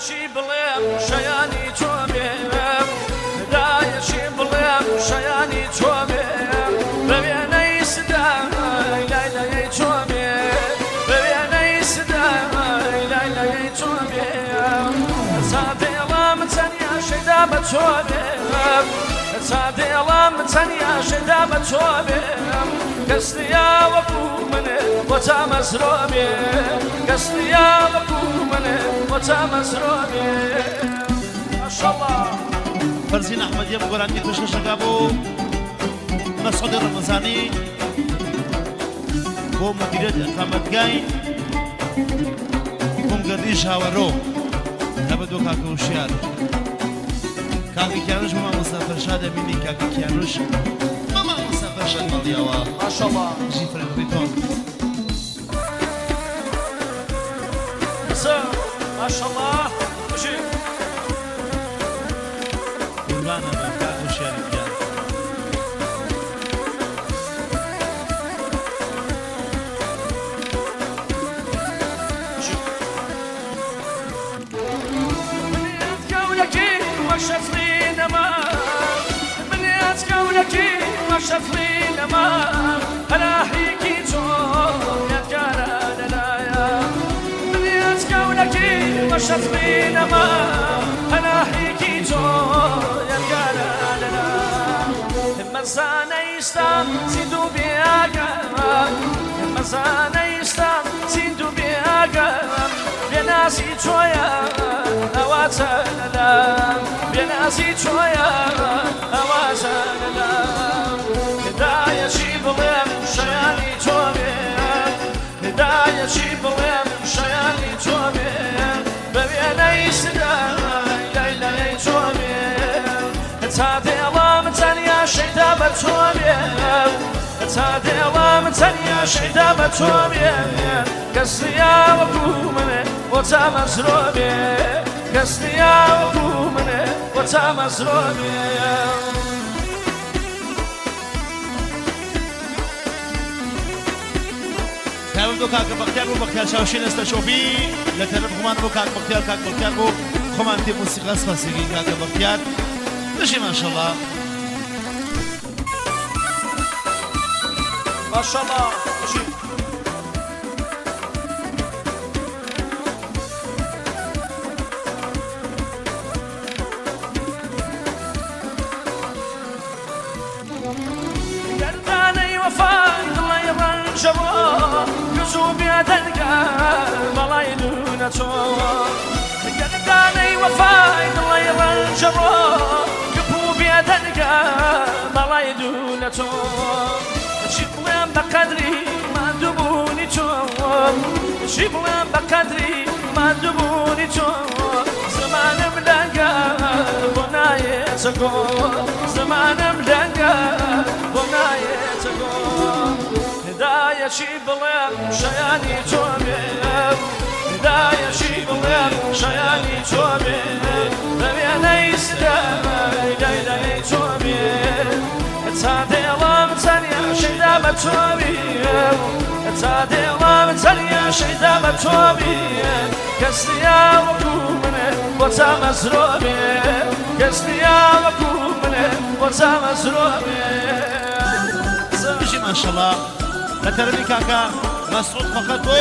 دایەشی بڵێم شەیانی چۆمێ، دایەشی بڵێم شەیانی چۆمێ، بە وێنەی سدای لای لای چۆمێ، بە وێنەی سدای لای لای چۆمێ، سادێڵام چەنیا شەیدا بە چۆمێ، سادێڵام چەنیا شەیدا بە چۆمێ، کەس نیا وەکوو منێ بۆ چامەزرۆمێ، کەس نیا وەکوو منێ بۆ چامەزرۆمێ. ماشەڵڵا. فەرزین ئەحمەدی ئەم گۆرانیە پێشکەش دەکا بۆ مەسعودی ڕەمەزانی بۆ مدیریەت ئیقامەتگای قومگەردی ژاوەرۆ تابە دۆ کاکە وشیار کاکە کیانوش بۆ مامۆستا فەرشاد ئەمینی کاکە کیانوش بۆ مامۆستا فەرشاد ماڵیاوە ماشەڵڵا. بژی فرەنگ ڕیتۆن. ماشەڵڵا بژی. قوربانە بم کاک وشیاری گیان. منیت گەورەکی وەشەفڵی نەما، منیت گەورەکی وەشەفڵی نەما، پەناهێکی چۆن یادگارە لەلایە. منیت گەورەکی وەشەفڵی نەما، پەناهێکی چۆن یادگارە لەلایە. مەزانەیستا زیندوو بێئاگام، مەزانەیستا زیندوو بێئاگام، بێنازی چۆیە ئەوە چەنەلام، بێنازی چۆیە ئەوە چەنەلام. دایەشی بڵێم شەیانی چۆمێ، دایەشی بڵێم شەیانی چۆمێ، بە وێنەی سدای لای لای چۆمێ، تا دێڵام تەنیا شەیدا بە چۆمێ، تا دێڵام تەنیا شەیدا بە چۆمێ، کەس نیا وەکوو منێ بۆ چامەزرۆمێ، کەس نیا وەکوو منێ بۆ چامەزرۆمێ. تایبەت بۆ کاکە بەختیار بۆ بەختیار چاوشین ئێستا شۆفی لە تەرەف خۆمان بۆ کاک بەختیار کاک بەختیار بۆ خۆمان تێ مۆسیقا سپاسێکی کاکە بەختیار بژی ماشەڵڵا. ماشەڵڵا بژی. گەردانەی وەفای دڵی ڕەنجەوە کز و بێدەنگە بەڵای دوو نەچۆ، گەردانەی وەفای دڵی ڕەنجەوە کپ و بێدەنگە بەڵای دوو نەچۆ، چی بڵێم بە قەدری ماندووبوونی چۆن، چی بڵێم بە قەدری ماندووبوونی چۆن، زمانم لەنگە بۆ نایێتە گۆ، زمانم لەنگە بۆ نایێتە گۆ. دایەشی بڵێم شەیانی چۆمێ، دایەشی بڵێم شەیانی چۆمێ، بە وێنەی سدای لای لای چۆمێ، تا دێڵام تەنیا شەیدا بە چۆمی، تا دێڵام تەنیا شەیدا بە چۆمی، کەس نیا وەکوو منێ بۆ چامەزرۆمێ، کەس نیا وەکوو منێ بۆ چامەزرۆمێ. بژی ماشەڵڵا لە تەرەفی کاکە مەسعود فەقەت بۆ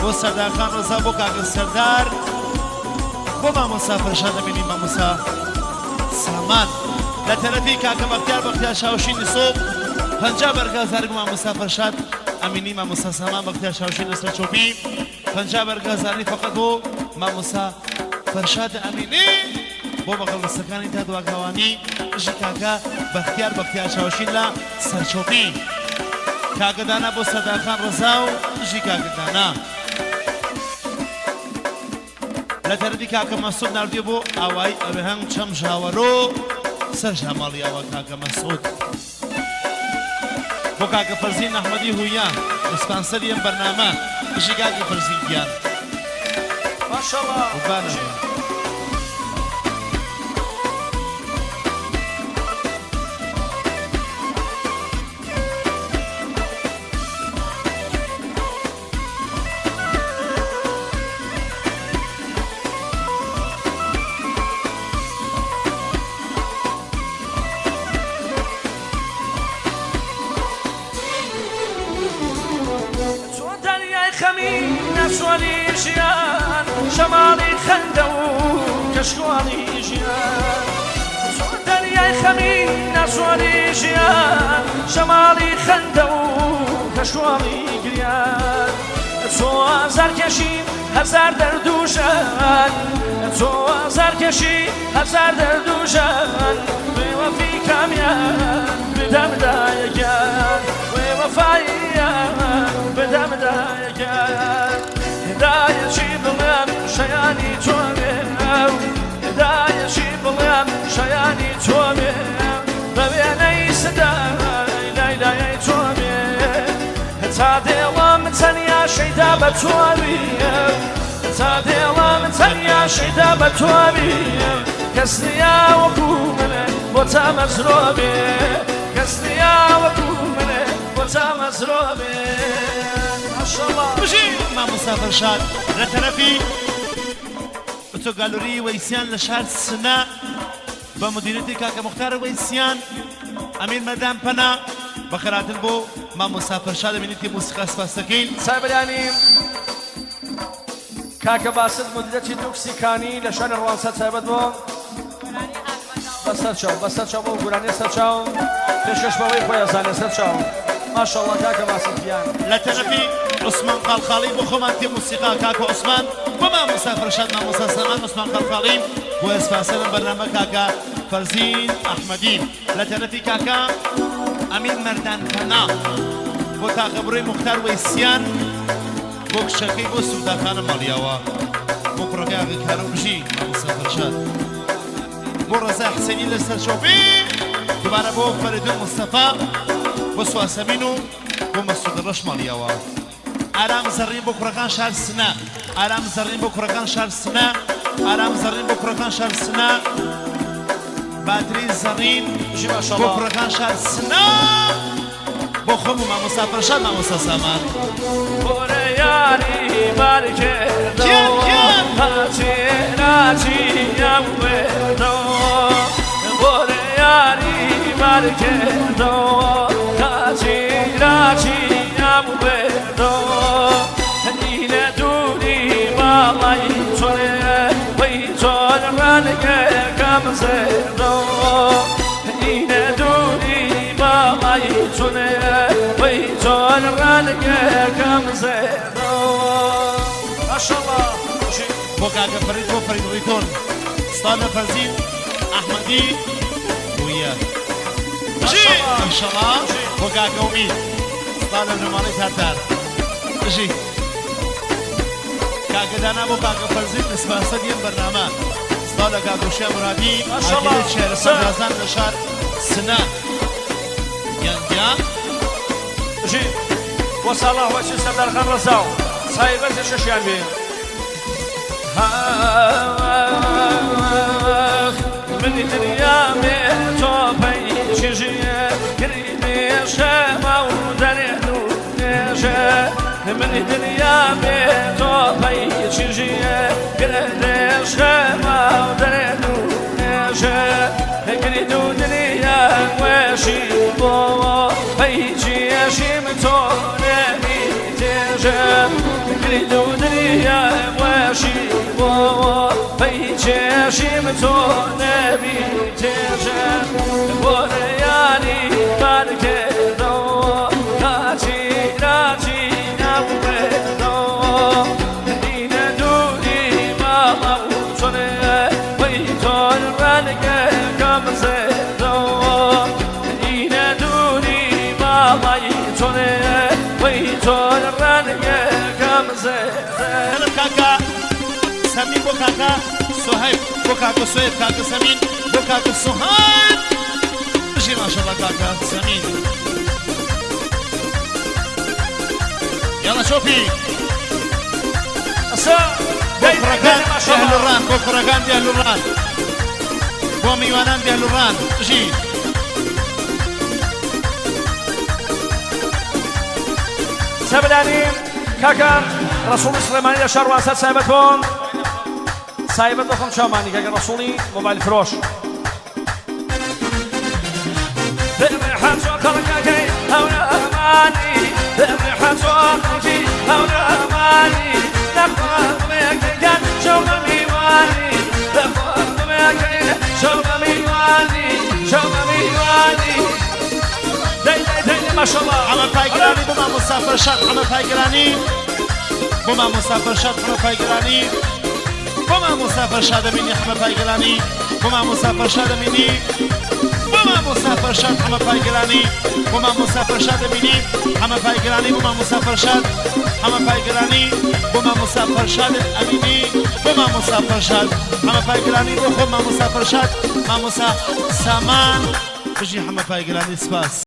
بۆ سەردار خان ڕەزا بۆ کاکە سەردار بۆ مامۆستا فەرشاد ئەمینی مامۆستا سامان لە تەرەفی کاکە بەختیار بەختیار شاوشینی سۆب 50 بەرگا زارگ مامۆستا فەرشاد ئەمینی مامۆستا سامان بەختیار شاوشین لەسەر چۆپی 50 بەرگا زاری فەقەت بۆ مامۆستا فەرشاد ئەمینی بۆ بەغەڵبەستەکانی تا دواگاوانی بژی کاکە بەختیار بەختیار چاوشین لە سەرچۆپی کاکە دانا بۆ سەردار خان ڕەزا و بژی کاکە دانا لە تەرەفی کاکە مەسعود ناردویە بۆ ئاوایی ئەوێهەنگ چەم ژاوەرۆ سەر ژاماڵی ئاوا کاکە مەسعود بۆ کاکە فەرزین ئەحمەدی هویا ئسپانسەری ئەم بەرنامە بژی کاکە فەرزین گیان. ماشاءاللە. قوربانت بم. ناسۆری ژیان، شەماڵی خەندە و کەشکۆڵی ژیان. چۆن دەریای خەمی ناسۆری ژیان، شەماڵی خەندە و کەشکۆڵی گریان. چۆ ئازار کێشی هەزار دەرد و ژان، چۆ ئازار کێشی هەزار دەرد و ژان. بێوەفی کامیان بدەم دایە گیان، بێوەفاییان بدەم دایە گیان. دایە چی بڵێم شەیانی تۆ بێ، دایە چی بڵێم شەیانی تۆ بێ، بە وێنەی سدای لای لایەی تۆ بێ. تا دێڵم تەنیا شەیدا بە تۆوی، تا دێڵم تەنیا شەیدا بە تۆوی. کەس نییە وەکوو منێ بۆ تامەزرۆ بێ، کەس نییە وەکوو منێ بۆ تامەزرۆ بێ. ماشەڵڵا. بژی مامۆستا فەرشاد. لە تەرەفی ئۆتۆ گالۆری وەیسیان لە شار سنە بە مدیریەتی کاکە موختار وەیسیان، ئەمیر مەردان پەنا، بەخێرهاتن بۆ مامۆستا فەرشاد ئەمینیتی موسیقا سپاس دەکەین. سابرانی کاکە باسط مدیرەتی دوکسی کانی لە شاری ڕوانسەر تایبەت بۆ بەسەر چاو بەسەر چاو بۆ گورانیە سەر چاو پێشکەش بەوەی خۆی ئەزانێ سەر چاو ماشەڵڵا کاکە باسط گیان. لە تەرەفی عوسمان خاڵخاڵی بۆ خۆمان تیم موسیقا کاکە عوسمان بۆ مامۆستا فرشاد مامۆستا سامان عوسمان خاڵخاڵی بۆ سپاسەرم بەرنامە کاکە فەرزین ئەحمەدی لە تەرەفی کاکە ئەمین مەردان پەنا بۆ تاقە بڕۆی موختار وەیسیان بۆ کچەکەی بۆ سووداخانە ماڵیاوە بۆ کوڕەکەی ئاغای کارم بژی مامۆستا فەرشاد بۆ ڕەزا حسێنی لە سەرچۆپی دوبارە بۆ فەریدون مستەفا بۆ سواسەمین و بۆ مەسعود ڕەش ماڵیاوە. ئارام زەڕین بۆ کوڕەکان شار سنە ئارام زەڕین بۆ کوڕەکان شار سنە ئارام زەڕین بۆ کوڕەکان شار سنە باتری زەڕین بژی بۆ ماشاءاللە. کوڕەکان شار سنە بۆ خۆم و مامۆستا فەرشاد مامۆستا سامان. بۆرە یاری کیان بارکردەوە کیان هاچێ ناچیەم وێردەوە بۆرە یاری بارکردەوە هاچێ ناچیەم وێردەوە هەنی لە دووری ماڵی چۆنێ وەی چۆن ڕەنگەکەم زێردەوە هەنی لە دووری ماڵی چۆنێ وەی چۆن ڕەنگەکەم زێردەوە. ماشەڵڵا. بۆ کاکە فەرید بۆ فەرید ڕیتۆن سڵاو لە فەرزین ئەحمەدی بوویە بژی ماشەڵڵا. بۆ کاکە ئومید سڵاو لە بنەماڵەی تارتار بژی کاکە دانا بۆ کاکە فەرزین سپاسەری ئەم بەرنامە سڵاو لە کاکە وشیا مورادی ماشەڵڵا. ئاگیرەی چێرە سەربازان لە شار سنە گیان گیان. بژی بۆ ساڵح وەچی سەردارخان ڕەزا و تایبەت شەشیان بێ. منی دنیا بێ تۆ پەیچژیە گریدێ شەما و دەرێن و نێژە منی دنیا بێ تۆ پەیچژیە گرێدێ شەما و دەرێن و نێژە گرید و دنیا وێشی بۆ پەیچیەشیم تۆ نەبی تێژە گرید و دنیا وێشی بۆ پەیچێشیم تۆ نەبی تێژە بۆ ڕێیانی بارکردەوە کاچی ناچی ناوێتەوە دینە دووری ماڵە و چۆنێ وەی تۆن ڕەنگەکەم زێدەوە دینە دووری ماڵی چۆنێ وەی تۆن ڕەنگەکەم زێدە. تەرەف کاکە سەمین بۆ کاکە سوهەیب بۆ کاکە سوهەیب کاکە سەمین بۆ کاکە سوهەیب بژی ماشەڵڵا کاکە سەمین یاڵا چۆپی ئەسا بۆ کوڕەکان ماشەڵڵا. دێهلوڕان بۆ کوڕەکان دێهلوڕان بۆ میوانان دێهلوڕان بژی. سەبلانی کاکە ڕەسوڵی سڵێمانی لە شار واسە سایبەت بۆن سایبەت بەخۆم چاومانی کاکە ڕەسوڵی مۆبایل فرۆش. خەڵکەکەی هەورەمانی دەخۆم بمێکەیان چۆم بە میوانی دەخۆم بمێکەی چۆم بە میوانی چۆم بە میوانی دەی دەی دەی ماشەڵڵا حەمە پایگرانی بۆ مامۆستا فەرشاد حەمە پایگرانی بۆ مامۆستا فەرشاد حەمە پایگرانی بۆ مامۆستا فەرشاد ئەمینی حەمە پایگرانی بۆ مامۆستا فەرشاد ئەمینی بۆ مامۆستا فەرشاد حەمە پایگرانی بۆ مامۆستا فەرشاد ئەمینی حەمە پایگرانی بۆ مامۆستا فەرشاد حەمە پایگرانی بۆ مامۆستا فەرشاد ئەمینی بۆ مامۆستا فەرشاد حەمە پایگرانی بۆ خۆ مامۆستا فەرشاد مامۆستا سامان بژی حەمە پایگرانی سپاس.